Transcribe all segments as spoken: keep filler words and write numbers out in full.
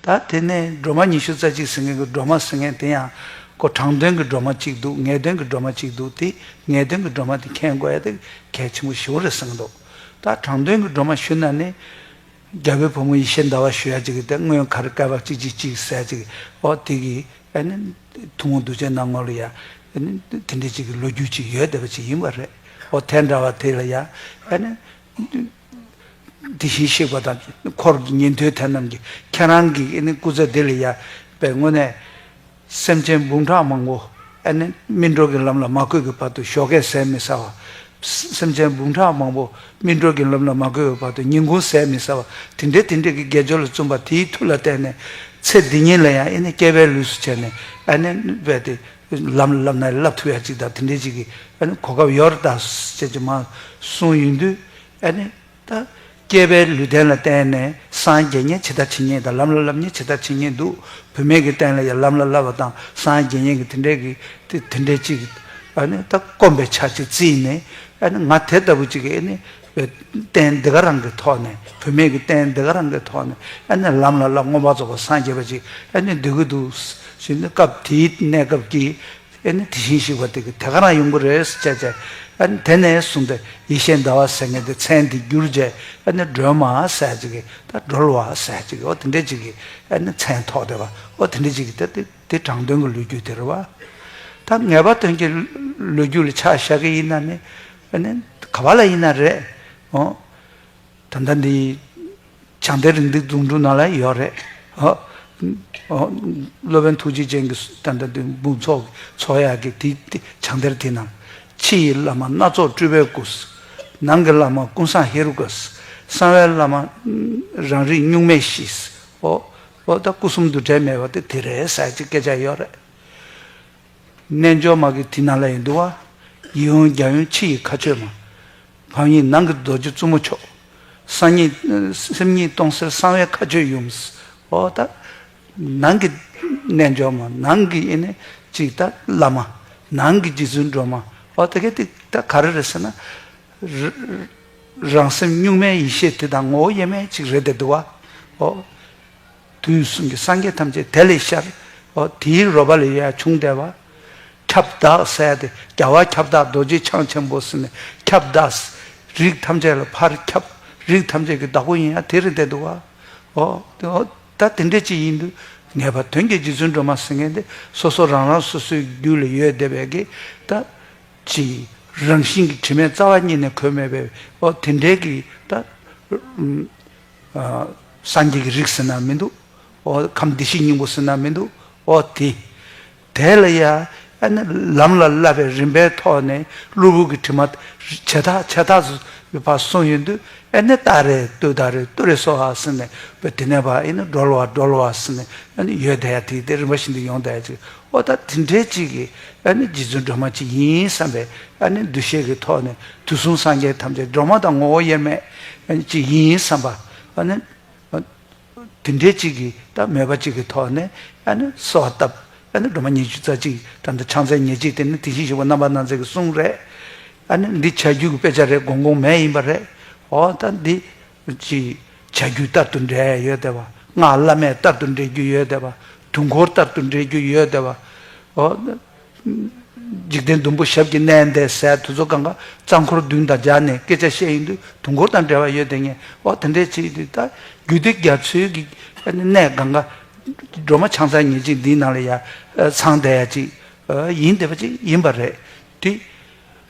ད་དེ་ནས་སྒྲོལ་མ་ཉི་ཤུ་རྩ་གཅིག་ཟེར་མཁན་གྱི་སྒྲོལ་མ་ཟེར་མཁན་དེ་ཡང་ཁོ་དྲང་དོན་གྱི་སྒྲོལ་མ་གཅིག་འདུག། ངེས་དོན་གྱི་སྒྲོལ་མ་གཅིག་འདུག། དེ་ངེས་དོན་གྱི་སྒྲོལ་མ་དེ་མཁྱེན་དགོས་ཡ་དེ་གལ་ཆེན་པོ་ཞེ་པོ་རེད་བསམ་གྱི་འདུག། ད་དྲང་དོན་གྱི་སྒྲོལ་མ་ཞུ་ན་ནི། རྒྱལ་པོའི་བུ་མོ་ཡེ་ཤེས་ཟླ་བ་ཞུ་ཡ་གཅིག་གི་དེ་སྔོན་གར་བསྐལ་པ་གཅིག་གཅིག་གཅིག་ཟེར་ཡ་གཅིག། ཨོ་དེ་གི་ཨ་ནི་ཐུན་མོང་གདུལ་བྱའི་སྣང་ངོ་ལ་ཡ་ཨ་ནི་དེ་འདྲ་གཅིག་གི་ལོ་རྒྱུས་གཅིག་ཡོད་བསྡད་པ་གཅིག་ཡིན་པ་རེད། ཨོ་དེ་འདྲ་བ་དེ་ལ་ཡ་ཨ་ནི་དེ་བཞིན་གཤེགས་པ་དང་འཁོར་གྱི་ཉན་ཐོས་དེ་རྣམས་ཀྱིས་ཁྱེད་རང་གི་ཨ་ནི་སྐུ་ཚེ་འདི་ལ་ཡ་པའི་དངོས་གནས། སེམས་ཅན་འབུམ་ཕྲག་མང་པོ་ཨ་ནི་སྨིན་གྲོལ་གྱི་ལམ་ལ་མ་བཀོད་ཀྱི་བར་དུ་ཞོགས་ཀས་ཟས་མི་ཟ་བ། སེམས་ཅན་འབུམ་ཕྲག་མང་པོ་སྨིན་གྲོལ་གྱི་ལམ་ལ་མ་བཀོད་པའི་བར་དུ་ཉིན་གུང་ཟས་མི་ཟ་བ་དེ་འདྲའི་དེ་འདྲའི་གི་དགེ་སྦྱོར་ལ་བརྩོན་པ་དེའི་མཐུ་ལ་བརྟེན་ནས་ཚེ་འདི་ཉིད་ལ་ཡང་ཨ་ནི་སྐྱེས་པའི་ལུས་སུ་བྱས་ནས་ཨ་ནི་རྦད་དེ་ལམ་ལ་བསླབ་ན་བསླབ་ཐུབ་ཡ་ཅིག་དང་དེ་འདྲའི་ཅིག་གི་ཨ་ནི་གོ་སྐབས་ཡོད་རེད་ད་ཅེས་ཀྱི་མ་གསུངས་ཡོང་དུས་ཨ་ནི། ད། སྐྱེས་པའི་ལུས་རྟེན་ལ་བརྟེན་ནས་སངས་རྒྱས་མཁན་ཇི་ལྟར་བྱེད་མཁན་དང་ལམ་ལ་བསླབ་མཁན་ཇི་ལྟར་བྱེད་མཁན་འདུག། བུད་མེད་ཀྱི་རྟེན་ལ་ཡང་ལམ་ལ་བསླབ་པ་དང་སངས་རྒྱས་མཁན་གྱི་དེ་འདྲའི་གི་དེ་དེ་འདྲའི་ཅིག་ཨ་ནི་ད་སྐོམ་པའི་ཆ་ཅིག་བརྩིས་ནས་ཨ་ནི་ང་དེ་ལྟ་བུ་ཅིག་གི་ཨ་ནི་རྟེན་འདི་ག་རང་གི་ཐོག་ནས་བུད་མེད་ཀྱི་རྟེན་འདི་ག་རང་གི་ཐོག་ནས་ཨ་ནི་ལམ་ལ་བསླབ་མངོན་པར་རྫོགས་པར་སངས་རྒྱས་པ་ཅིག་ཨ་ནི་འདོད་ཀྱི་འདུག་ཟེར་ནས་སྐབས་དེའི་གནས་སྐབས་ཀྱི། ཨེ་ནི་དེ་བཞིན་གཤེགས་པ་དེ་གི་དེ་ག་རང་ཡོང་གི་རེད་ཟེར་བྱས་བྱས། ཨ་ནི་དེ་ནས་བཟུང་སྟེ་ཡེ་ཤེས་ཟླ་བ་ཟེར་མཁན་དེ་མཚན་དེ་བསྒྱུར་བྱས་ཨ་ནི་སྒྲོལ་མ་ཟེར་ཅིག་གི་ད་སྒྲོལ་བ་ཟེར་ཅིག་གི་འོ་དེ་འདྲས་ཅིག་གི་ཨ་ནི་མཚན་ཐོགས་བསྡད་པ་འོ་དེ་འདྲས་ཅིག་གི་ད་དེ་དེ་དྲང་དོན་གྱི་ལོ་རྒྱུས་དེ་རེད་བ། ད་ངེས་པ་དོན་གྱི་ལོ་རྒྱུས་ལ་ཆ་བཞག་གི་ཡིན་ན་ནི་ཨ་ནི་ག་བ་ལ་ཡིན་ན་རེད་འོ། ད་ལྟ་འདི་བྱང་གཏེར་རིག་འཛིན་རྫོང་དྲུག་ནང་ལ་ཡོད་རེད། ཨོ། ཨོ། སློབ་དཔོན་ཐུགས་རྗེ་ཅན་གྱི་ད་ལྟ་འདི་འབུམ་ཚོགས་ཚོགས་ཡག་གི་དེ་དེ་བྱང་གཏེར་དེ་ནང་ཕྱི་ཡི་བླ་མ་སྣ་ཚོགས་སྤྲུལ་པའི་སྐུ། ནང་གི་བླ་མ་ཀུན་བཟང་ཧེ་རུ་ཀ། གསང་བའི་བླ་མ་རང་རིག་གཉུག་མའི་གཞི། ཨོ། ཨོ་ད་སྐུ་གསུམ་འདུ་འབྲལ་མེད་པ་དེ་དེ་རེད་ཟེར་གྱི་སྐད་ཆ་ཡོད་རེད། རྣལ་འབྱོར་མ་གི་དེ་ནང་ལ་ཡིན་འདུག་བ། ཡིད་འོང་རྒྱ་ཡངས་ཕྱི་ཡི་མཁའ་སྤྱོད་མ། བམ་ཡིག་ནང་གི་རྡོ་རྗེ་བཙུན་མོ་མཆོག། སེམས་ཉིད་སེམས་ཉིད་སྟོང་གསལ་གསང་བའི་མཁའ་སྤྱོད་ཡུམ། འོ་ད། ནང་གི་རྣལ་འབྱོར་མ་ནང་གི་ཨེ་ནི་ཅིག་ད་བླ་མ། ནང་གི་རྗེ་བཙུན་སྒྲོལ་མ། འོ་ད་གལ་ཏེ་ད་ག་རེ་རེད་ཟེར་ན། ར་རང་སེམས་གཉུག་མའི་ཡེ་ཤེས་དེ་དང་ངོ་བོ་དབྱེར་མེད་ཅིག་རེད་དེ་འདུག་བ། འོ། དུས་གསུམ་གྱི་སངས་རྒྱས་ཐམས་ཅད་དེ་ལས་ཤར། འོ་དེའི་རོལ་པ་ལས་ཡར་བྱུང་བསྡད་པ། ཁྱབ་བདག་ཟེར་ཏེ་རྒྱལ་བ་ཁྱབ་བདག་རྡོ་རྗེ་འཆང་ཆེན་པོ་ཟེར་ནས་ཁྱབ་བདག། རིགས་ཐམས་ཅད་ལ་ཕར་ཁྱབ། རིགས་ཐམས་ཅད་ཀྱི་བདག་པོ་ཡིན་ཡང་དེ་རེད་བསྡད་འདུག་བ། འོ་དེ་འོ་ད་དེ་འདྲས་ཅིག་ཡིན་དུས་ངེས་པ་དོན་གྱི་རྗེ་བཙུན་སྒྲོལ་མ་ཟེར་མཁན་དེ་སོ་སོ་རང་རང་སོ་སོའི་རྒྱུད་ལ་ཡོད་བསྡད་པའི་གི་ད་ཅིག་རང་བཞིན་གྱི་དྲི་མེད་རྩ་བ་ཉིད་ནས་གོས་མེད་པའི་འོ་དེ་འདྲས་ཀྱི་ད། སངས་རྒྱས་ཀྱི་རིགས་ཟེར་ན་མི་འདུག། འོ་ཁམས་བདེ་གཤེགས་སྙིང་པོ་ཟེར་ན་མི་འདུག། འོ་དེ། དེ་ལ་ཡ་ཨ་ནི་ལམ་ལ་བསླབ་པའི་རིམ་པའི་ཐོག་ནས་གློ་བུར་གྱི་དྲི་མ་ཇེ་ཐག་ཇེ་ཐག་ཏུ་ཕར་སོང་ཡོང་དུས་ཨ་ནི་ཏཱ་རེ་ཏུཏྟཱ་རེ་ཏུ་རེ་སྭཱ་ཧཱ་ཟེར་ནས་བོད་དེ་ནས་ཕར་ཨ་ནི་སྒྲོལ་བ་སྒྲོལ་བ་ཟེར་ནས་ཨ་ནི་ཡོད་བསྡད་ཡ་དེ་དེ་རིམ་པ་བཞིན་དུ་ཡོང་བསྡད་ཡ་ཅིག། འོ་ད་དེ་འདྲའི་ཅིག་གི་ཨ་ནི་རྗེ་བཙུན་སྒྲོལ་མ་ཅིག་ཡིན་བསམ་པའི་ཨ་ནི་འདུ་ཤེས་ཀྱི་ཐོག་ནས་དུས་གསུམ་སངས་རྒྱས་ཐམས་ཅད་སྒྲོལ་མ་དང་ངོ་བོ་དབྱེར་མེད་ཨ་ནི་ཅིག་ཡིན་བསམ་པ་ཨ་ནི་དེ་འདྲའི་ཅིག་གི་ད་མོས་པ་ཅིག་གི་ཐོག་ནས་ཨ་ནི་གསོལ་བ་བཏབ་ཨ་ནི་སྒྲོལ་མ་ཉི་ཤུ་རྩ་གཅིག་ད་ལྟ་ཕྱག་འཚལ་ཉེར་གཅིག་དེ་ནི་དེ་བཞིན་གཤེགས་པ་རྣམ་པར་སྣང་མཛད་ཀྱི་གསུང་རེད། ཨ་ནི་འདི་བྱ་རྒྱུད་ཀྱི་དཔེ་ཆ་རེད་དགོངས་དགོངས་མེད་ཡིན་པ་རེད། འོ་ད་འདི། ཅིག་བྱ་རྒྱུད་ལྟར་དུ་འགྲེལ་ཡོད་བསྡད་པ། སྔགས་བླ་མེད་ལྟར་དུ་འགྲེལ་རྒྱུ་ཡོད་བསྡད་པ། དུས་འཁོར་ལྟར་དུ་འགྲེལ་རྒྱུ་ཡོད་བསྡད་པ། འོ། འཇིག་རྟེན་བདུན་པོ་ཞབས་ཀྱིས་མནན་ཏེ་ཟེར་དུས་ཚོད་གང་ག་རྩ་འཁོར་བདུན་དང་སྦྱར་ནས་སྐད་ཆ་བཤད་ཡིན་དུས་དུས་འཁོར་དང་འབྲེལ་བ་ཡོད་བསྡད་མཁན་འོ་དེ་འདྲས་ཅིག་འདུག། ད་རྒྱུད་སྡེ་རྒྱ་མཚོའི་གི་གནས་གང་ག་སྒྲོལ་མ་ཕྱག་འཚལ་ཉེར་གཅིག་འདིའི་ནང་ལ་ཡ་ཚང་བསྡད་ཡ་ཅིག་ཡིན་བསྡད་པ་ཅིག་ཡིན་པ་རེད་དེ།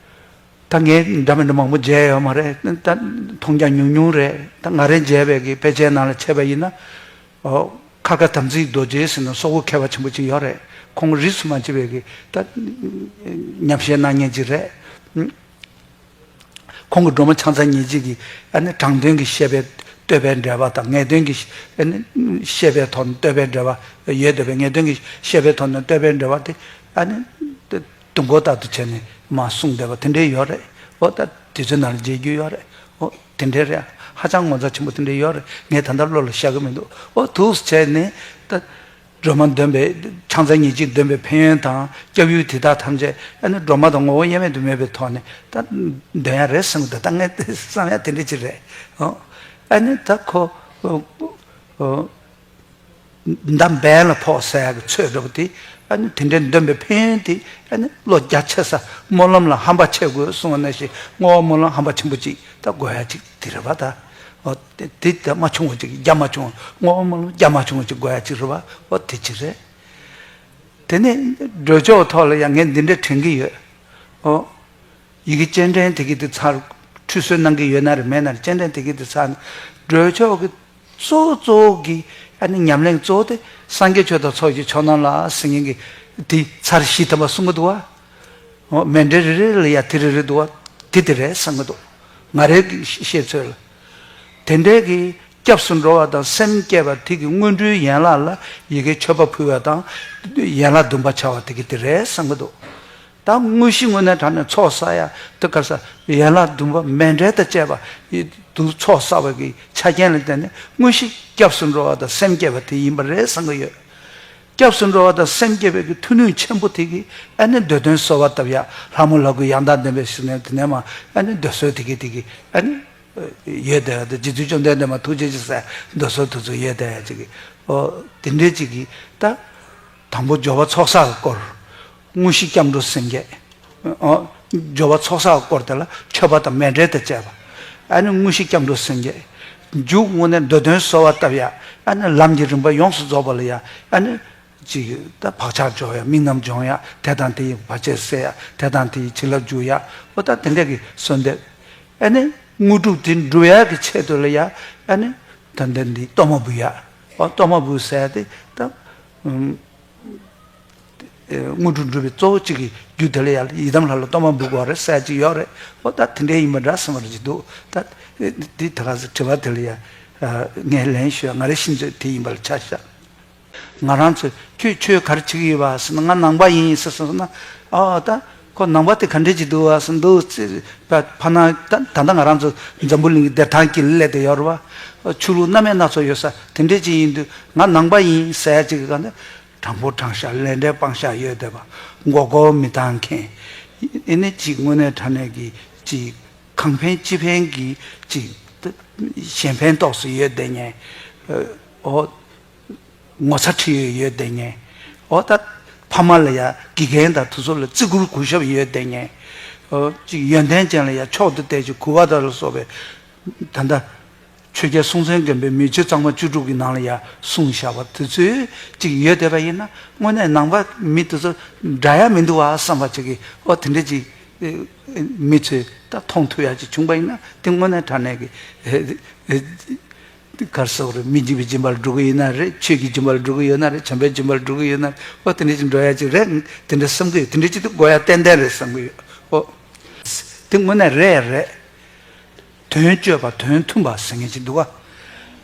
ད་ངས་འདྲ་མི་འདྲ་མང་པོ་མཇལ་ཡོད་མ་རེད། ད་མཐོང་རྒྱ་ཉུང་ཉུང་རེད། ད་ང་རས་མཇལ་བའི་གི་དཔེ་ཆའི་ནང་ལ་བྱས་པ་ཡིན་ན། ཨོ། ཁ་དགའ་དམ་ཚིག་རྡོ་རྗེ་ཟེར་ན་སོག་པོ་མཁས་པ་ཆེན་པོ་ཅིག་ཡོད་རེད། ཁོང་རིས་སུ་མ་ཆད་པའི་གི་ད་ཉམས་བཞེས་གནང་མཁན་ཅིག་རེད། ཁོང་གི་སྒྲོལ་མ་ཕྱག་འཚལ་ཉེར་གཅིག་གི་ཨ་ནི་དྲང་དོན་གྱི་བཤད་པའི་བསྟོད་པའི་འགྲེལ་པ་དང་ངེས་དོན་གྱི་ཨ་ནི་བཤད་པའི་ཐོག་ནས་བསྟོད་པའི་འགྲེལ་པ་ཡོད་བསྡད་པའི་ངེས་དོན་གྱི་བཤད་པའི་ཐོག་ནས་བསྟོད་པའི་འགྲེལ་པ་དེ་ཨ་ནི། དུས་འཁོར་ལྟར་དུ་བྱས་ནས་མར་གསུངས་བསྡད་པ་དེ་འདྲའི་ཡོད་རེད། འོ་ད་དུས་ཚོད་ནང་ལ་མཇལ་རྒྱུ་ཡོད་རེད། འོ་དེ་འདྲའི་རེད། ཧ་ཅང་ངོ་མཚར་ཆེན་པོ་དེ་འདྲའི་ཡོད་རེད། ངས་ད་ལྟ་བློ་ལ་ཤར་གི་མི་འདུག། འོ་འདུག་བྱས་ནས་ད་སྒྲོལ་མ་འདོན་པའི་ཕྱག་འཚལ་ཉེར་གཅིག་འདོན་པའི་ཕན་ཡོན་དང་སྐྱབས་ཡུལ་དེ་དག་ཐམས་ཅད་ཨ་ནི་སྒྲོལ་མ་དང་ངོ་བོ་དབྱེར་མེད་དུ་མེད་པའི་ཐོག་ནས་ད་འདོན་ཡ་རེད་བསམ་གི་འདུག། ད་ངས་བསམ་ཡ་དེ་འདྲ་ཅིག་རེད། འོ་ཨ་ནི་ད་ཁོ། འོ། འོ། མདའ་འབེན་ལ་ཕོག་ཟེར་ཡག་གི་ཚོད་འདྲ་པོ་དེ། ཨ་ནི་དེ་འདྲའི་འདོན་པའི་ཕན་ཡོན་དེ། ཨ་ནི་བློ་རྒྱ་ཆེ་ས། སྨོན་ལམ་ལ་ཧམ་པ་ཆེ་དགོས་གསུངས་པ་ནང་བཞིན། བསྔོ་བ་སྨོན་ལམ་ཧམ་པ་ཆེན་པོ་ཅིག་ད་དགོས་ཡ་ཅིག་དེ་རེད་པ་ད། འོ་དེ་དེ་ད་མ་ཆུང་བ་ཅིག་རྒྱ་མ་ཆུང་བ། བསྔོ་བ་སྨོན་ལམ་རྒྱ་མ་ཆུང་བ་ཅིག་དགོས་ཡ་ཅིག་རེད་པ། འོ་དེ་ཅིག་རེད། དེ་ནས་འགྲོ་ཕྱོགས་ཐོག་ལ་ཡང་ངས་འདི་འདྲ་དྲན་གྱི་ཡོད། ཨོ། ཡི་གེ་སྤྱན་འདྲེན་དེ་གི་དེ་ཚར། ཁྲུས་གསོལ་གནང་གི་ཡོད་ན་རེད། མེད་ན་རེད། སྤྱན་འདྲེན་དེ་གི་དེ་ཚར་ནས། འགྲོ་ཕྱོགས་ཀྱི་གཙོ་བོ་གཙོ་བོ་གི་ཨ་ནི་ཉམས་ལེན་གཙོ་བོ་དེ། སངས་རྒྱས་ཆོས་དང་ཚོགས་ཀྱི་མཆོག་རྣམས་ལ་ཟེར་མཁན་གྱི་དེ་ཚར་བཞི་ཐམ་པ་གསུང་གི་འདུག་བ། ཨོ། མཎྜལ་རེ་རེ་ལ་ཡ་དེ་རེ་རེ་འདུག་བ། དེ་དེ་རེད་བསམ་གི་འདུག་ང་རའི་གི་ཤེས་ཚོད་ལ། དེ་འདྲའི་གི་སྐྱབས་སུ་འགྲོ་བ་དང་སེམས་བསྐྱེད་པ་དེ་གི་སྔོན་འགྲོའི་ཡན་ལག་ལ་ཡི་གེ་མཆོད་པ་ཕུལ་བ་དང་། ཡན་ལག་བདུན་པ་བྱ་བ་དེ་གི་དེ་རེད་བསམ་གི་འདུག་ད་དངོས་གཞི་དངོས་གནས་དྲང་གནས་ཚོགས་བསགས་ཡ་དེ་ག་ས། ཡན་ལག་བདུན་པ་མཎྜལ་དང་བཅས་པ་དུ་ཚོགས་བསགས་པ་གི་ཆ་རྐྱེན་ལ་བརྟེན་ནས། དངོས་གཞི་སྐྱབས་སུ་འགྲོ་བ་དང་སེམས་བསྐྱེད་པ་དེ་ཡིན་པ་རེད་བསམ་གི་ཡོད། སྐྱབས་སུ་འགྲོ་བ་དང་སེམས་བསྐྱེད་པའི་གི་མཐུ་ནུས་ཆེན་པོ་དེ་གིས་ཨ་ནི་འདོད་དོན་གསོལ་བ་བཏབ་ཡ། ལྷ་མོ་ལ་གུ་ཡང་དག་ལྡན་པའི་ཞིང་ནས། དེ་ནས་མ་ཨ་ནི་འདོད་གསོལ་དེ་གི་དེ་གི་ཨ་ནི་ཡོད་དེ། དེ་རྗེ་བཙུན་བཅོམ་ལྡན་འདས་མ་ཐུགས་རྗེ་ཆེ་ཟེར་འདོད་གསོལ་དེ་ཚོ་ཡོད་དེ་ཅིག་གི། ཨོ་དེ་འདྲའི་ཅིག་གི་ད། དང་པོ་སྦྱོར་བ་ཚོགས་བསགས་ཀྱི་སྐོར། དངོས་གཞི་སྐྱབས་འགྲོ་སེམས་བསྐྱེད། ཨོ། སྦྱོར་བ་ཚོགས་བསགས་ཀྱི་སྐོར་དེ་ལ་མཆོད་པ་དང་མཎྜལ་དང་བཅས་པ། ཨ་ནི་དངོས་གཞི་སྐྱབས་འགྲོ་སེམས་བསྐྱེད། མཇུག་དངོས་གནས་འདོད་དོན་གསོལ་བ་བཏབ་ཡ། ཨ་ནི་ལམ་གྱི་རིམ་པ་ཡོངས་སུ་རྫོགས་པ་ལ་ཡ། ཨ་ནི་ཅིག་ད་བག་ཆགས་སྦྱོང་ཡ། དམིགས་རྣམ་སྦྱོང་ཡ། དེ་དང་དེ་ཡི་བར་ཆད་སེལ་ཡ། དེ་དང་དེ་ཡི་བྱིན་རླབས་འཇུག་ཡ། ཨོ་ད་དེ་འདྲ་གི་གསོལ་འདེབས། ཨ་ནི་དངོས་གྲུབ་དེ་འགྲུབ་ཡ་གི་ཆེད་དུ་ལ་ཡ། ཨ་ནི་ད་འདི་འདི་གཏོར་མ་འབུལ་ཡ། ཨོ་གཏོར་མ་འབུལ་ཟེར་ཡ་དེ་ད། ཨུམ། དངོས་གྲུབ་འགྲུབ་པའི་གཙོ་བོ་གཅིག་གི་རྒྱུ་དེ་ལ་ཡང་ཡི་དམ་ལྷ་ལ་གཏོར་མ་འབུལ་དགོས་རེད་ཟེར་གཅིག་ཡོད་རེད། ཨོ་ད་དེ་འདྲའི་ཡིན་པ་འདྲ་བསམ་པ་རེ་ཅིག་འདུག་ད་དེ་ད་ག་ཟེ་དྲི་བ་དེ་ལ་ཡང་ངས་ལན་ཞུ་ཡ། ང་རའི་ཤེས་ཚོད་དེ་ཡིན་པ་ལ་ཆ་བཞག་ང་རང་ཚོས་ཁྱོད་ཆོས་ག་རེ་བྱེད་ཀྱི་ཡོད་པ་ཟེར་ན། ང་ནང་པ་ཡིན་ཟེར་སོང་ན། ཨོ་ད་ཁོ་ནང་པ་དེ་ག་འདྲས་ཅིག་འདུག་བ་ཟེར། འདུག་ཟེར་བ། ཕ་ན་ད་ད་ལྟ་ང་རང་ཚོ་འཛམ་བུ་གླིང་གི་བདེ་ཐང་གི་སླད་དུ་ཡོད་རེད་བ། ཆོས་ལུགས་སྣ་མིན་སྣ་ཚོགས་ཡོད་ས་དེ་འདྲས་ཅིག་ཡིན་དུས། ང་ནང་པ་ཡིན་ཟེར་ཡ་ཅིག་གི་སྒང་ནས། དྲང་པོ་དྲང་བཞག་ལས་འབྲས་སྤང་བཞག་ཡོད་བསྡད་པ། མགོ་སྐོར་མི་བཏང་མཁན། ཨེ་ནི་ཅིག་དངོས་གནས་དྲང་གནས་ཀྱི་ཅིག་གང་ཕན་ཅི་ཕན་གྱི་ཅིག་གཞན་ཕན་ཏོག་ཙམ་ཡོད་བསྡད་མཁན། ཨོ། ངོ་ཚ་ཁྲེལ་ཡོད་ཡོད་བསྡད་མཁན། ཨོ་ད་ཕ་མ་ལ་ཡ་དགེ་རྒན་དང་དེ་ཚོ་ལ་བརྩི་བཀུར་གུས་ཞབས་ཡོད་བསྡད་མཁན། ཨོ་ཅིག་ཡོན་ཏན་ཅན་ལ་ཡ་མཆོག་ཏུ་དད་ཅིང་གུས་པ་དང་ལ་སོགས་པའི། ད་ལྟ་ཆོས་རྒྱལ་སྲོང་བཙན་སྒམ་པོའི་མི་ཆོས་གཙང་མ་བཅུ་དྲུག་གི་ནང་ལ་ཡ་གསུངས་བཞག་པ་དེ་ཚོ་ཅིག་ཡོད་བསྡད་པ་ཡིན་ན། དངོས་གནས་ནང་པ་མི་དེ་ཚོ་འདྲ་ཡ་མི་འདུག་བ་བསམ་པ་ཅིག་གི། ཨོ་དེ་འདྲ་ཅིག་མི་ཚོས་ད་མཐོང་ཐུབ་ཡ་ཅིག་བྱུང་པ་ཡིན་ན། དེ་དངོས་གནས་དྲང་གནས་ཀྱི་ག་རེ་ཟེར་དགོས་རེད། མི་སྦྱིན་པའི་སྦྱིན་པ་ལ་འགྲོ་གི་ཡོད་ན་རེད། ཆོས་ཀྱི་སྦྱིན་པ་ལ་འགྲོ་གི་ཡོད་ན་རེད། བྱམས་པའི་སྦྱིན་པ་ལ་འགྲོ་གི་ཡོད་ན་རེད། ཨོ་དེ་འདྲ་ཅིག་འགྲོ་ཡ་ཅིག་རེད། དེ་འདྲ་བསམ་གི་ཡོད། དེ་འདྲ་ཅིག་ཏུ་དགོས་ཡ་ཏན་ཏན་རེད་བསམ་གི་ཡོད། ཨོ། དེ་དངོས་གནས་རེད་རེད། དོན་སྤྱོད་པ་དོན་མཐུན་པ་ཟེར་མཁན་ཅིག་འདུག་ག་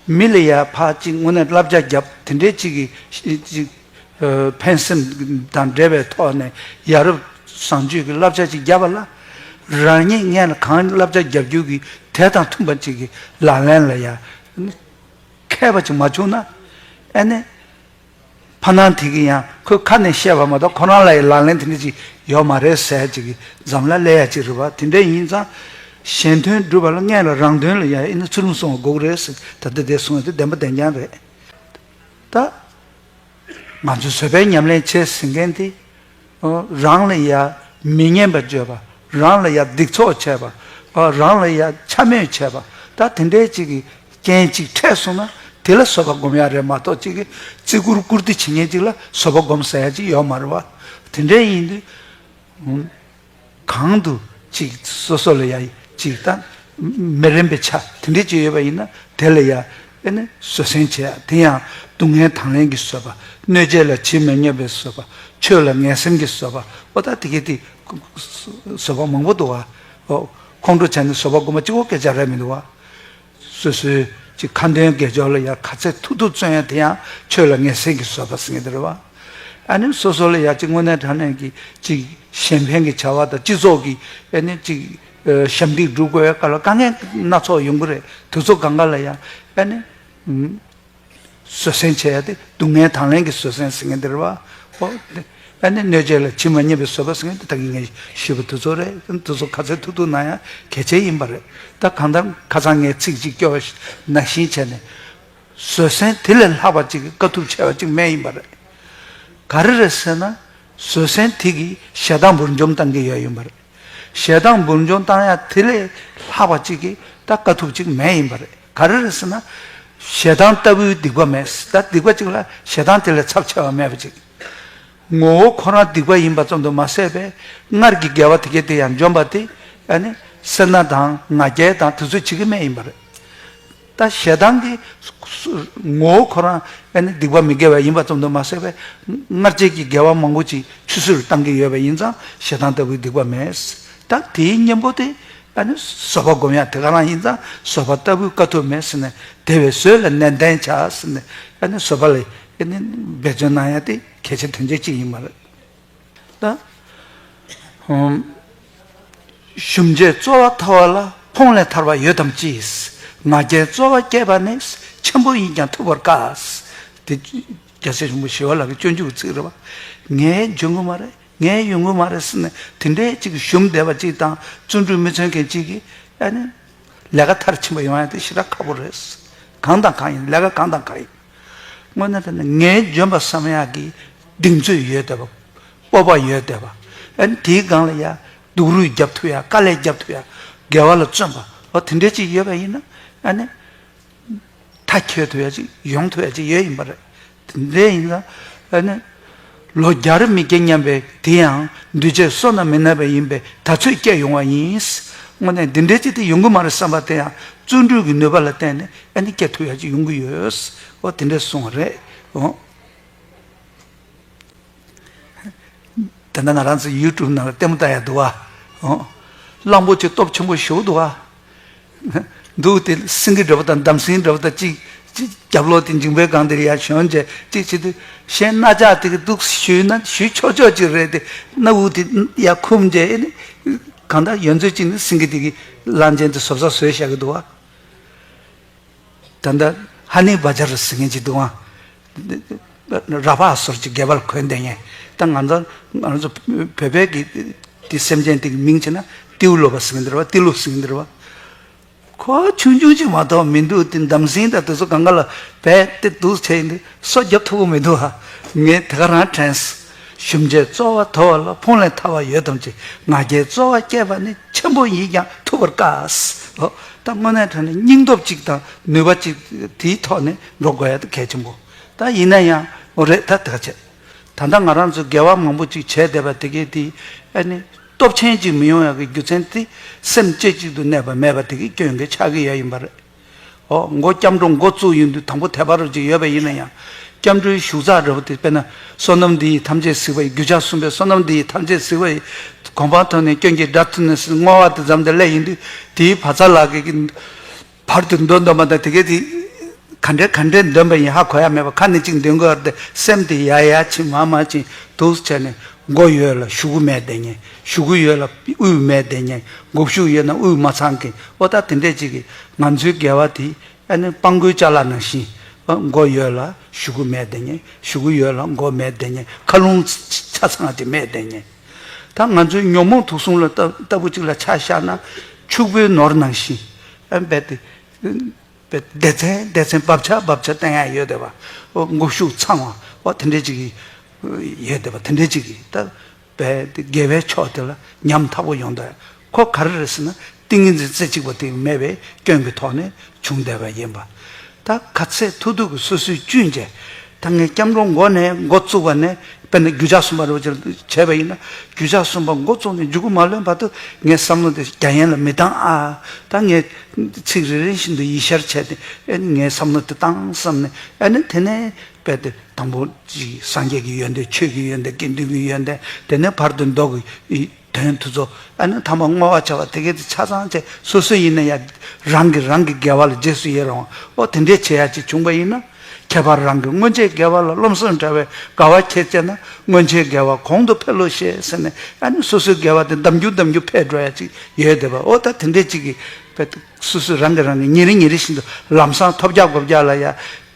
མི་ལ་ཡ་ཕར་ཅིག་དངོས་གནས་བསླབ་བྱ་བརྒྱབ། དེ་འདྲའི་ཅིག་གི་ཅིག་ཕན་སེམས་དང་འབྲེལ་བའི་ཐོག་ནས་ཡ་རབས་བཟང་སྤྱོད་ཀྱི་བསླབ་བྱ་ཅིག་བརྒྱབ་པ་ལ། རང་ཉིད་སྔོན་ལ་གང་བསླབ་བྱ་བརྒྱབ་རྒྱུ་གི་དེ་དང་མཐུན་པ་ཅིག་གི་ལག་ལེན་ལ་ཡ་མཁས་པ་ཅིག་མ་བྱུང་ན། ཨ་ནི། ཕ་ནང་དེ་གི་ཡང་ཁོའི་ཁ་ནས་བཤད་པ་མ་གཏོགས་ཁོ་རང་ལ་ཡི་ལག་ལེན་དེ་འདྲ་ཅིག་ཡོད་མ་རེད་ཟེར་ཅིག་གི་འཛམ་ལ་སླེབས་ཡ་ཅིག་རེད་བ། དེ་འདྲ་ཡིན་ཙང་། གཞན་དོན་སྒྲུབ་པ་ལ་སྔོན་ལ་རང་དོན་ལ་ཡ་ཨེ་ནི་ཚུལ་ཁྲིམས་སྲུང་བ་དགོས་ཀྱི་རེད་ཟེར། ད་ལྟ་དེ་གསུངས་ཡ་དེ་བདེན་པ་བདེན་རྐྱང་རེད། ད། ང་ཚོས་བཟོད་པའི་ཉམས་ལེན་བྱེད་ཟེར་མཁན་དེ། ཨོ། རང་ལ་ཡ་མི་སྙན་པ་བརྗོད་པ། རང་ལ་ཡ་སྡིག་ཚོགས་བྱས་པ། ཨོ། རང་ལ་ཡ་འཕྱ་སྨོད་བྱས་པ། ད་དེ་འདྲའི་ཅིག་གི་རྐྱེན་ཅིག་འཕྲད་སོང་ན་དེ་ལ་བཟོད་པ་སྒོམ་ཡ་རེད་མ་གཏོགས། ཅིག་གི་བརྩི་བཀུར་བཀུར་སྟི་བྱེད་མཁན་ཅིག་ལ་བཟོད་པ་སྒོམ་ཟེར་ཡ་ཅིག་ཡོད་མ་རེད་བ། དེ་འདྲའི་ཡིན་དུས། གང་དུ་ཅིག་སོ་སོ་ལ་ཡ་ཅིག་ད་མི་རན་པའི་ཆ་དེ་འདྲ་ཅིག་ཡོད་པ་ཡིན་ན། དེ་ལ་ཡ་ཨེ་ནི་བཟོད་བསྲན་བྱེད་ཡ། དེ་ཡང་སྡུག་བསྔལ་དང་ལེན་གྱི་བཟོད་པ། གནོད་བྱེད་ལ་ཇི་མི་སྙམ་པའི་བཟོད་པ། ཆོས་ལ་ངན་སེམས་ཀྱི་བཟོད་པ། ཨོ་ད་དེ་གའི་དེ་བཟོད་པ་མང་པོ་འདུག་བ། ཨོ། ཁོང་ཁྲོ་བྱས་ནས་བཟོད་པ་སྒོམ་པ་གཅིག་པོ་སྐད་ཆ་རེད་མི་འདུག་བ། སོ་སོའི་ཅིག་ཁ་འདོན་དགེ་སྦྱོར་ལ་ཡ་ག་ཚད་ཐུབ་ཐུབ་བརྩོན་ཡ་དེ་ཡང་ཆོས་ལ་ངན་སེམས་ཀྱི་བཟོད་པ་ཟེར་མཁན་དེ་རེད་བ། ཨ་ནི་སོ་སོ་ལ་ཡ་ཅིག་དངོས་གནས་དྲང་གནས་ཀྱི་ཅིག་གཞན་ཕན་གྱི་བྱ་བ་དང་སྤྱི་ཚོགས་ཀྱི་ཨ་ནི་ཅིག་ཨ་ཞབས་འདེགས་སྒྲུབ་དགོས་པའི་སྐབས་ལ་དཀའ་ངལ་སྣ་ཚོགས་ཡོང་གི་རེད། དེ་ཚོ་སྒང་ག་ལ་ཡ་ཨ་ནི། ཨུམ། བཟོད་བསྲན་བྱས་ཡ་དེ་སྡུག་བསྔལ་དང་ལེན་གྱི་བཟོད་བསྲན་ཟེར་མཁན་དེ་རེད་བ། ཨོ། དེ་ཨ་ནི་གནོད་བྱེད་ལ་ཇི་མ་སྙམ་པའི་བཟོད་པ་ཟེར་མཁན་དེ་ད་གིན་ངས་ཞུས་པ་དེ་ཚོ་རེད། དེ་ཚོ་ག་ཚད་ཐུབ་ཐུབ་གནང་ཡ་གལ་ཆེན་ཡིན་པ་རེད། ད་གང་ལྟར་ཁ་སང་ངས་ཚིག་གཅིག་སྐྱོར་བ་ནང་བཞིན་བྱས་ནས། བཟོད་བསྲན་དེ་ལས་ལྷག་པ་ཅིག་གི་དཀའ་ཐུབ་ཆེ་བ་ཅིག་མེད་ཡིན་པ་རེད། ག་རེ་རེད་ཟེར་ན། བཟོད་བསྲན་དེ་གིས་ཞེ་སྡང་འབུར་འཇོམས་བཏང་གི་ཡོད་ཡིན་པ་རེད། ཞེ་སྡང་འབུར་འཇོམས་བཏང་ཡ་དེ་ལས་ལྷག་པ་ཅིག་གི་ད་དཀའ་ཐུབ་ཅིག་མེད་ཡིན་པ་རེད། ག་རེ་རེད་ཟེར་ན། ཞེ་སྡང་ལྟ་བུའི་སྡིག་པ་མེད། ད་སྡིག་པ་ཅིག་ལ་ཞེ་སྡང་དེ་ལས་ཚབས་ཆེ་བ་མེད་པ་ཅིག་ངོ་བོ་ཁོ་རང་སྡིག་པ་ཡིན་པ་ཙམ་དུ་མ་ཟད་པའི་སྔར་གྱི་དགེ་བ་དེ་གས་དེ་ཡང་འཇོམས་པ་དེ་ཨ་ནི་སེར་སྣ་དང་ང་རྒྱལ་དང་དེ་ཚོ་བྱེད་ཀྱི་མེད་ཡིན་པ་རེད། ད་ཞེ་སྡང་གི་ངོ་བོ་ཁོ་རང་ཨ་ནི་སྡིག་པ་མི་དགེ་བ་ཡིན་པ་ཙམ་དུ་མ་ཟད་པའི་སྔར་བྱས་ཀྱི་དགེ་བ་མང་པོ་ཅིག་ཆུད་ཟོས་བཏང་གི་ཡོད་པ་ཡིན་ཙང་ཞེ་སྡང་ལྟ་བུའི་སྡིག་པ་མེད། ད་དེའི་གཉེན་པོ་དེ་ཨ་ནི་བཟོད་པ་སྒོམ་ཡ་དེ་ག་རང་ཡིན་ཙང་བཟོད་པ་ལྟ་བུའི་དཀའ་ཐུབ་མེད་ཟེར་ནས་དེ་བས་བཟོད་ལ་ནན་ཏན་བྱ་ཟེར་ནས་ཨ་ནི་བཟོད་པ་ལ་ཨ་ནི་འབད་བརྩོན་གནང་ཡ་དེ་གལ་ཆེ་དོན་ཆེ་ཅིག་ཡིན་པ་རེད། ད། ཨུམ། ཞུམ་བྱའི་རྩོལ་བ་ཐལ་བ་ལ་ཕོངས་ལས་ཐར་བ་ཡོད་དམ་ཅི། ང་རྒྱལ་རྩོལ་བ་སྐྱེས་པ་ནི་ཆེན་པོ་ཡིན་ཀྱང་ཐུབ་པར་དཀའ། དེ་རྒྱལ་སྲས་ཆེན་པོ་ཞི་བ་ལྷ་གི་སྤྱོད་འཇུག་གི་ཚིག་རེད་བ། ངས་འཇོན་གི་མ་རེད། ངས་ཡོང་གི་མ་རེད་ཟེར་ནས་དེ་འདྲའི་ཅིག་ཞུམ་བསྡད་པ་ཅིག་དང་བརྩོན་འགྲུས་མི་འཚོལ་མཁན་ཅིག་གིས་ཨ་ནི་ལས་ཀ་མཐར་ཕྱིན་པ་ཡོང་ཡ་དེ་ཞེ་དྲག་ཁག་པོ་རེད། གང་དང་གང་ཡིན། ལས་ཀ་གང་དང་གང་ཡིན། དངོས་གནས་དྲང་གནས་ངས་འཇོན་པ་བསམ་ཡག་གི་གདེང་ཚོད་ཡོད་བསྡད་པ། སྤོབས་པ་ཡོད་བསྡད་པ། ཨ་ནི་དེའི་སྒང་ལ་ཡ་སྡུག་རུས་རྒྱབ་ཐུབ་ཡ། དཀའ་ལས་རྒྱབ་ཐུབ་ཡ། དགེ་བ་ལ་བརྩོན་པ། འོ་དེ་འདྲའི་ཅིག་ཡོད་པ་ཡིན་ན་ཨ་ནི་མཐའ་འཁྱོལ་ཐུབ་ཡ་ཅིག་ཡོང་ཐུབ་ཡ་ཅིག་ཡོད་ཡིན་པ་རེད། དེ་འདྲ་ཡིན་ཙང་ཨ་ནི་ལོ་བརྒྱར་མི་སྐྱེ་སྙམ་པའི་དེ་ཡང་འདུས་བྱས་བསོད་ནམས་མི་ནག་པ་ཡིན་པས་ད་ཚོད་སྐྱེ་ཡོང་བ་ཡིན། དངོས་གནས་འདི་འདྲའི་ཅིག་དེ་ཡོང་གི་མ་རེད་བསམ་པ་དེ་ཡང་བརྩོན་འགྲུས་ཀྱི་ནུས་པ་ལ་བརྟེན་ནས་ཨ་ནི་སྐྱེ་ཐུབ་ཡ་ཅིག་ཡོང་གི་ཡོད། འོ་དེ་འདྲ་གསུངས་པ་རེད། འོ། དེ་འདྲ་ང་རང་ཚོ་ཡུ་ཊུབ་ནང་ལ་ལྟད་མོ་ལྟ་ཡ་འདུག་བ། འོ། གླང་པོ་ཆེ་སྟོབས་ཆེན་པོ་ཞེ་པོ་འདུག་བ། འདུག་དེ་སེང་གེ་འདྲ་པོ་དང་འདམ་སེང་འདྲ་པོ་དང་གཅིག་གཅིག་རྒྱབ་ལོགས་དེ་མཇིང་པའི་སྒང་དེར་ཡར་ཞོན་བྱས་གཅིག་བྱེད་དུས་གཞན་རྣ་ཆགས་དེ་གི་འདུག་ཞུས་ན་ཞུས་ཆོག་ཆོག་ཅིག་རེད་དེ་སྣ་བུག་དེ་ཡར་འཁུམ་བྱས་ཨེ་ནི་གང་ལྟར་ཡོན་ཚོད་ཅིག་ནི་སེང་གེ་དེ་གི་གླང་ཆེན་དེ་བཟོ་ས་བཟོས་བཞག་གི་འདུག་བ། ད་ལྟ་ཧ་ནི་བ་ཇར་ཟེར་མཁན་ཅིག་འདུག་ཨང་། ར་བ་སོར་གྱི་སྒལ་པར་གོན་བསྡད་མཁན། ད་ང་ཚོ་ང་ཚོ་བོད་པའི་གི་དེ་སེམས་ཅན་དེ་གི་མིང་བྱས་ན་ཏིའུ་ལོ་པ་ཟེར་མཁན་འདི་རེད་བ། ཏི་ལོ་ཟེར་མཁན་འདི་རེད་བ། ཁོ་ཆུང་ཆུང་ཅིག་མ་གཏོགས་མི་འདུག་དེ་འདམ་སེང་དང་དེ་ཚོ་གང་ག་ལ་བས་དེ་འདུག་བྱས་ཡིན་དུས་སོ་རྒྱབ་ཐུབ་ཀྱི་མི་འདུག་ཧ། ངས་དེ་ག་རང་དྲན། ཞུམ་བྱའི་རྩོལ་བ་དལ་བ་ལ་ཕོངས་ལས་ཐར་བ་ཡོད་དམ་ཅི། ང་རྒྱལ་རྩོལ་བ་སྐྱེས་པ་ནི་ཆེན་པོ་ཡིན་ཀྱང་ཐུབ་པར་དཀའ། ཨོ། ད་དངོས་གནས་དྲང་གནས་སྙིང་སྟོབས་གཅིག་དང་ནུས་པ་གཅིག་དེའི་ཐོག་ནས་འགྲོ་དགོས་ཡ་དེ་གལ་ཆེན་པོ། ད་ཡིན་ན་ཡང་འོ་རེད་ད་དེ་ག་བྱས། ད་ལྟ་ང་རང་ཚོས་དགེ་བ་མང་པོ་ཅིག་བྱས་བསྡད་པ་དེ་གས་དེ་ཨ་ནི་སྟོབས་ཆེན་ཅིག་མི་ཡོང་ཡ་གི་རྒྱུ་མཚན་དེ་སེམས་རྩེ་གཅིག་ཏུ་གནས་པ་མེད་པ་དེ་གི་སྐྱོན་གྱི་ཆགས་ཀྱི་ཡ་ཡིན་པ་རེད། ཨོ། མགོ་སྐྱབས་འགྲོ་མགོ་བཙུགས་ཡོང་དུས་དང་པོ་དད་པ་རུ་ཅིག་ཡོད་པ་ཡིན་ན་ཡང་། སྐྱབས་འགྲོའི་ཞུགས་ཚགས་འདྲ་པོ་དེ་དཔེར་ན་བསོད་ནམས་འདི་ཡིས་ཐམས་ཅད་གཟིགས་པ་ཡི། རྒྱུ་ཆ་གསུམ་པའི་བསོད་ནམས་འདི་ཡིས་ཐམས་ཅད་གཟིགས་པ་ཡི། གོ་འཕང་ཐོབ་ནས་སྐྱོན་གྱི་དགྲ་ཐུལ་ནས་ཟེར་བསྔོ་བ་དེ་ཙམ་དེ་སླེབས་ཡོང་དུས་དེའི་བ་ཚ་ལགས་ཀྱིས་བར་དུ་འདོན་འདོན་པ་དང་དེ་གས་དེ་ག་འདྲས་ག་འདྲས་འདོན་པ་ཡིན་ཧ་གོ་ཡ་མེད་པ། ཁ་ནས་གཅིག་འདོན་དགོས་ཡ་དེ་སེམས་དེ་ཡར་ཡར་ཕྱིན་མར་མར་ཕྱིན་འདུག་བྱས་ནས་མགོ་ཡོད་ལ་གཞུག་གུ་མེད་བསྡད་མཁན། གཞུག་གུ་ཡོད་ལ་དབུས་མེད་བསྡད་མཁན། མགོ་གཞུག་ཡོད་ན་དབུས་མ་ཚང་མཁན། ཨོ་ད་དེ་འདྲས་ཅིག་གིས་ང་ཚོའི་དགེ་བ་དེ་ཨ་ནི་སྤང་མགོའི་ཅ་ལག་ནང་བཞིན། ཨ་མགོ་ཡོད་ལ་གཞུག་གུ་མེད་བསྡད་མཁན། གཞུག་གུ་ཡོད་ལ་མགོ་མེད་བསྡད་མཁན། མཁའ་རླུང་ཆ་ཚང་དེ་མེད་བསྡད་མཁན། ད་ང་ཚོའི་ཉོན་མོངས་དུག་གསུམ་ལ་ལྟ་ལྟ་བུ་ཅིག་ལ་ཆ་བཞག་ན་ཕྱུག་པོའི་ནོར་ནང་བཞིན། ཨ་རྦད་དེ་རྦད་སྡེ་ཚན་སྡེ་ཚན་བབ་ཆགས་བབ་ཆགས་བསྟན་ཡ་ཡོད་བསྡད་པ། ཨོ་མགོ་གཞུག་ཚང་བ། ཨོ་དེ་འདྲས་ཅིག་གི་ཡོད་བསྡད་པ་དེ་འདྲས་ཅིག་གིས་ད་རྦད་དེ་དགེ་བའི་ཕྱོགས་དེ་ལ་ཉམ་ཐག་པོ་ཡོང་བསྡད། ཁོ་ག་རེ་རེད་ཟེར་ན་ཏིང་ངེ་འཛིན་རྩེ་གཅིག་པ་དེ་མེད་པའི་སྐྱོན་གྱི་ཐོག་ནས་བྱུང་བསྡད་པ་ཡིན་པ། ད་ག་ཚད་ཐུབ་ཐུབ་ཀྱིས་སོ་སོའི་བཅུན་བྱས། ད་ངས་སྐྱབས་འགྲོ་མགོ་ནས་མགོ་བཙུགས་པ་ནས་དཔེར་ན་རྒྱུ་ཆ་གསུམ་པ་རུ་བྱས་པ་ཡིན་ན་རྒྱུ་ཆ་གསུམ་པ་མགོ་བཙུགས་ནས་མཇུག་གུ་མ་ལོན་བར་དུ་ངས་བསམ་བློ་དེ་རྒྱ་ཡན་ལ་མི་བཏང་ཨ། ད་ངས་ཚིག་རེ་རེ་བཞིན་དུ་ཡིད་ཤར་བྱས་ཏེ་ཨེ་ངས་བསམ་བློ་དེ་བཏང་བསམ་ནས་ཨ་ནི་དེ་ནས་དཔེ་དེ་དང་པོ་ཅིག་སངས་རྒྱས་ཀྱི་ཡོན་ཏན། ཆོས་ཀྱི་ཡོན་ཏན། དགེ་འདུན་གྱི་ཡོན་ཏན། དེ་ནས་བར་དུ་མདོ་གི་དོན་དེ་ཚོ་ཨ་ནི་ཐ་མ་བསྔོ་བ་བྱ་བ་དེ་གས་དེ་ཆ་ཚང་བྱས་སོ་སོ་ཡིན་ན་ཡང་རང་གིས་རང་གི་དགེ་བ་ལ་རྗེས་སུ་ཡི་རང་བ། ཨོ་དེ་འདྲས་བྱེད་ཡ་ཅིག་བྱུང་པ་ཡིན་ན། ཁྱད་པར་རང་གི་སྔོན་ཆད་དགེ་བ་ལ་རློམ་སེམས་བྲལ་བའི་དགའ་བ་ཁྱེད་བྱས་ན་སྔོན་ཆད་དགེ་བ་གོང་དུ་འཕེལ་ལོ་ཞེས་ཟེར་ནས་ཨ་ནི་སོ་སོའི་དགེ་བ་དེ་འདམ་རྒྱུག་འདམ་རྒྱུག་འཕེལ་འགྲོ་ཡ་ཅིག་ཡོད་བསྡད་པ། ཨོ་ད་དེ་འདྲས་ཅིག་གིས་སོ་སོས་རང་གིས་རང་གིས་ཉིན་རེ་ཉིན་རེ་བཞིན་དུ་ལམ་སང་ཐོབ་རྒྱག་དགོས་རྒྱག་ལ་ཡ་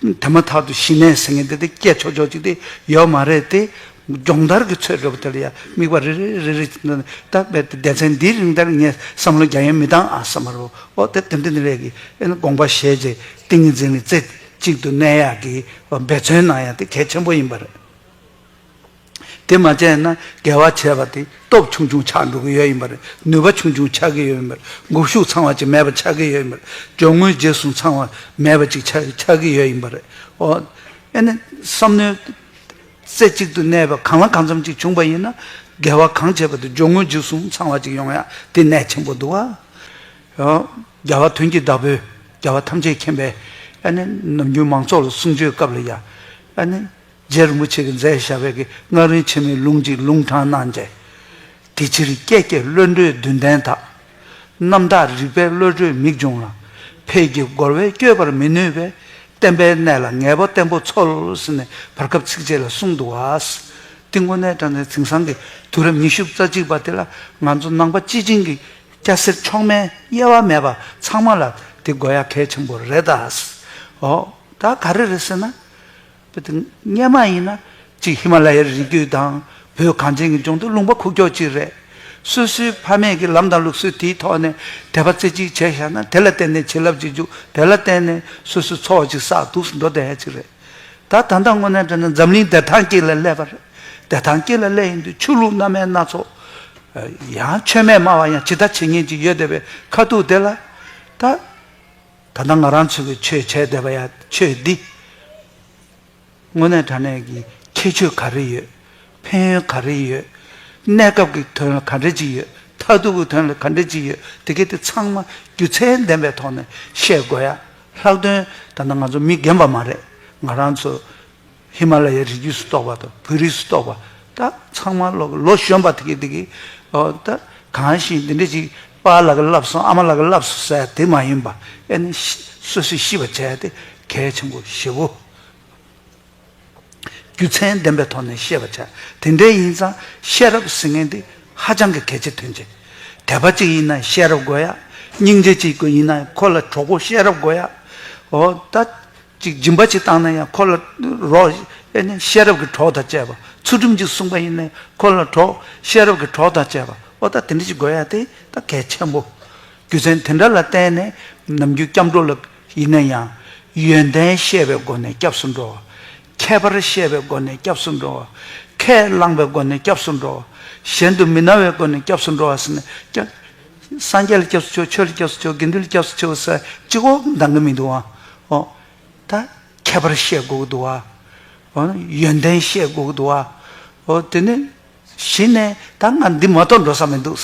དེ་མ་ཐག་ཏུ་ཞི་གནས་ཟེར་མཁན་དེ་དེ་སྐྱེ་ཆོག་ཆོག་ཅིག་དེ་ཡོད་མ་རེད་དེ། སྦྱོང་བརྡར་གྱི་ཚོད་འདྲ་པོ་དེ་ལ་ཡ་དམིགས་པ་རེ་རེ་རེ་རེ་ད་རྦད་དེ་སྡེ་ཚན་འདིའི་རིང་ལྟར་ངས་བསམ་བློ་རྒྱ་ཡན་མི་བཏང་ཨ་བསམ་པ་རེད། ཨོ་དེ་དེ་འདྲ་འདི་རེད་གི་ཨེ་ན་དགོངས་པ་བཞེས་རྗེས་ཏིང་ངེ་འཛིན་ལ་རྩེ་ གཅིག་ཏུ་གནས་ཡག་གི་འབད་བརྩོན་གནང་ཡག་དེ་གལ་ཆེན་པོ་ཡིན་པ་རེད། དེ་མ་བྱས་ན་དགེ་བ་བྱས་པ་དེ་སྟོབས་ཆུང་ཆུང་ཆགས་འགྲོ་གི་ཡོད་ཡིན་པ་རེད། ནུས་པ་ཆུང་ཆུང་ཆགས་ཀྱི་ཡོད་ཡིན་པ་རེད། འགུག་ཤུགས་ཚང་བ་ཅིག་མེད་པ་ཆགས་ཀྱི་ཡོད་ཡིན་པ་རེད། སྦྱོར་དངོས་རྗེས་གསུམ་ཚང་བ་མེད་པ་ཅིག་ཆགས་ཆགས་ཀྱི་ཡོད་ཡིན་པ་རེད། ཨོ། ཨེ་ནི་བསམ་མནོའི་རྩེ་གཅིག་ཏུ་གནས་པ་གང་ལ་གང་འཚམ་ཅིག་བྱུང་པ་ཡིན་ན། དགེ་བ་གང་བྱས་པ་དེ་སྦྱོར་དངོས་རྗེས་གསུམ་ཚང་བ་ཅིག་ཡོང་ཡ་དེ་གནད་ཆེན་པོ་འདུག་ཨ། ཡང་རྒྱལ་བ་དོན་གྱི་བདག་པོས་རྒྱལ་བ་ཐམས་ཅད་མཁྱེན་པའི་ཨ་ནི་ནམ་རྒྱུན་མང་ཚོགས་ལ་གསུང་ཆོས་སྐབས་ལ་ཡ། ཨ་ནི་རྗེ་རིན་པོ་ཆེ་གིས་མཛད་བཞག་པའི་གི་སྔགས་རིང་ཆེན་མོའི་ལུང་གཅིག་ལུང་དྲངས་གནང་བྱས། དེ་ཕྱིར་སྐད་ཀྱིས་བློ་གྲོས་བདུན་ལྡན་དག། རྣམ་དག་རིག་པའི་བློ་གྲོས་མིག་བྱུང་ལ། ཕས་ཀྱི་རྒོལ་བས་བསྐྱོད་པར་མི་ནུས་པས། བསྟན་པའི་གནས་ལ་ངེས་པ་བརྟན་པོ་འཚོལ་ཟེར་ནས་བར་སྐབས་ཚིགས་བཅད་ལ་གསུངས་འདུག་བ། དེ་དངོས་གནས་དྲང་གནས་དེང་སང་གི་དུས་རབས་ཉི་ཤུ་རྩ་གཅིག་པ་དེ་ལ་ང་ཚོ་ནང་པ་སྤྱི་བྱིངས་ཀྱི་སྐྱ་སེར་མཆོག་དམན་དབྱེ་བ་མེད་པ་ཚང་མ་ལ་དེ་དགོས་ཡ་གལ་ཆེན་པོ་རེད་ད། ཨོ། ད་ག་རེ་རེད་ཟེར་ན། དཔེ་དེ་སྔོན་མ་ཡིན་ན་གཅིག་ཧི་མ་ལ་ཡའི་རི་རྒྱུད་དང་བོད་གངས་ཅན་གྱི་ལྗོངས་དེ་ལུང་པ་ཁུག་ཀྱོག་གཅིག་རེད། སོ་སོའི་ཕ་མེས་ཀྱི་ལམ་དང་ལུགས་སྲོལ་དེའི་ཐོག་ནས་དད་པ་རྩེ་གཅིག་བྱས་བཞག་ན། དེ་ལ་བརྟེན་ནས་བྱིན་རླབས་ཅིག་འཇུག་དེ་ལ་བརྟེན་ནས་སོ་སོའི་འཚོ་བ་ཅིག་བསགས་འདུག་སེ་འགྲོ་བསྡད་ཡ་ཅིག་རེད། ད་ད་ལྟ་དངོས་གནས་དྲང་གནས་འཛམ་གླིང་བདེ་ཐང་དཀྱིལ་ལ་སླེབས་པ་རེད། བདེ་ཐང་དཀྱིལ་ལ་སླེབས་ཡིན་དུས་ཆོས་ལུགས་སྣ་མིན་སྣ་ཚོགས། ཡང་ཆོས་མེད་སྨྲ་བ་ཡང་ཇི་ལྟར་བྱེད་མཁན་ཅིག་ཡོད་བསྡད་པའི་ཁ་ཐུག་དེ་ལ། ད་ད་ལྟ་ང་རང་ཚོ་གི་ཆོས་བྱས་བསྡད་པ་ཡང་ཆོས་འདི་དངོས་གནས་དྲང་གནས་ཀྱི་ཁྱད་ཆོས་ག་རེ་ཡོད། ཕན་ཡོན་ག་རེ་ཡོད། གནས་སྐབས་ཀྱི་དོན་ལ་ག་འདྲ་ཅིག་ཡོད། མཐར་ཐུག་གི་དོན་ལ་ག་འདྲ་ཅིག་ཡོད། དེ་གའི་དེ་ཚང་མ་རྒྱུ་མཚན་ལྡན་པའི་ཐོག་ནས་བཤད་དགོས་ཡ། ལྷག་དོན་ད་ལྟ་ང་ཚོ་མི་རྒན་པ་མ་རེད། ང་རང་ཚོ་ཧི་མ་ལ་ཡའི་རི་རྒྱུད་སུ་གཏོགས་པ་དང་བོད་རིགས་སུ་གཏོགས་པ་ད་ཚང་མ་ལོ་ལོ་གཞོན་པ་དེ་གའི་དེ་གའི། ཨོ། ད་གང་ཞིག་འདི་འདྲ་ཅིག་པཱ་ལགས་ཀྱིས་བསླབས་སོང་། ཨ་མ་ལགས་ཀྱིས་བསླབས་སོང་ཟེར་དེ་མ་ཡིན་པ། ཨེ་ནི་ཤི་སོ་སོས་ཤེས་པ་བྱས་ཏེ་གལ་ཆེན་པོ་ཞེ་པོ། རྒྱུ་མཚན་ལྡན་པའི་ཐོག་ནས་བཤད་པ་བྱ། དེ་འདྲ་ཡིན་ཙང་ཤེས་རབ་ཟེར་མཁན་དེ་ཧ་ཅང་གི་གལ་ཆེ་དོན་ཆེ། དད་པ་གཅིག་ཡིན་ན་ཤེས་རབ་དགོས་ཡ། སྙིང་རྗེ་གཅིག་དགོས་ཡིན་ན་ཁོ་ལ་གྲོགས་པོ་ཤེས་རབ་དགོས་ཡ། འོ་ད། གཅིག་སྦྱིན་པ་གཅིག་བཏང་ན་ཡང་ཁོ་ལ་རོགས་ཨེ་ནི་ཤེས་རབ་ཀྱི་གྲོགས་དང་བཅས་པ། ཚུལ་ཁྲིམས་གཅིག་སྲུང་པ་ཡིན་ན་ཁོ་ལ་གྲོགས་ཤེས་རབ་ཀྱི་གྲོགས་དང་བཅས་པ། ཨོ་ད་དེ་འདྲ་ཅིག་དགོས་ཡ་དེ་ད་གལ་ཆེན་པོ། རྒྱུ་མཚན་དེ་འདྲ་ལ་བརྟེན་ནས་ནམ་རྒྱུན་སྐྱབས་འགྲོ་ལ་ཡིན་ན་ཡང་ཡོན་ཏན་ཤེས་པའི་སྒོ་ནས་སྐྱབས་སུ་འགྲོ་བ། ཁྱད་པར་ཤེས་པའི་སྒོ་ནས་སྐྱབས་སུ་འགྲོ་བ། ཁས་བླངས་པའི་སྒོ་ནས་སྐྱབས་སུ་འགྲོ་བ། གཞན་དུ་མི་སྣང་བའི་སྒོ་ནས་སྐྱབས་སུ་འགྲོ་བ་ཟེར་ནས་སྐྱབས། སངས་རྒྱས་ལ་སྐྱབས་སུ་མཆིའོ། ཆོས་ལ་སྐྱབས་སུ་མཆིའོ། དགེ་འདུན་ལ་སྐྱབས་སུ་མཆིའོ་ཟེར་གཅིག་པོ་འདང་གི་མི་འདུག་ཨ། ཨོ། ད་ཁྱད་པར་ཤེས་དགོས་ཀྱི་འདུག་ཨ། ཨོ། ཡོན་ཏན་ཤེས་དགོས་ཀྱི་འདུག་ཨ། ཨོ། དེ་ནི་གཞི་ནས་ད་ང་འདི་མ་གཏོགས་འགྲོ་ས་མི་འདུག་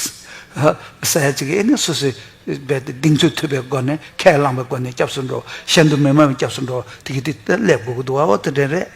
ཟེར་ཡ་ཅིག་ཨེ་ནི་སོ་སོའི་བས་ཏེ་གདེང་ཚོད་ཐུབ་པའི་སྒོ་ནས་ཁས་བླངས་པའི་སྒོ་ནས་སྐྱབས་སུ་འགྲོ། གཞན་དུ་མི་སྨྲ་བའི་སྐྱབས་སུ་འགྲོ། དེ་གི་དེ་ད་སླེབས་དགོས་ཀྱི་འདུག་ཨ། ཨོ། དེ་འདྲ་རེད།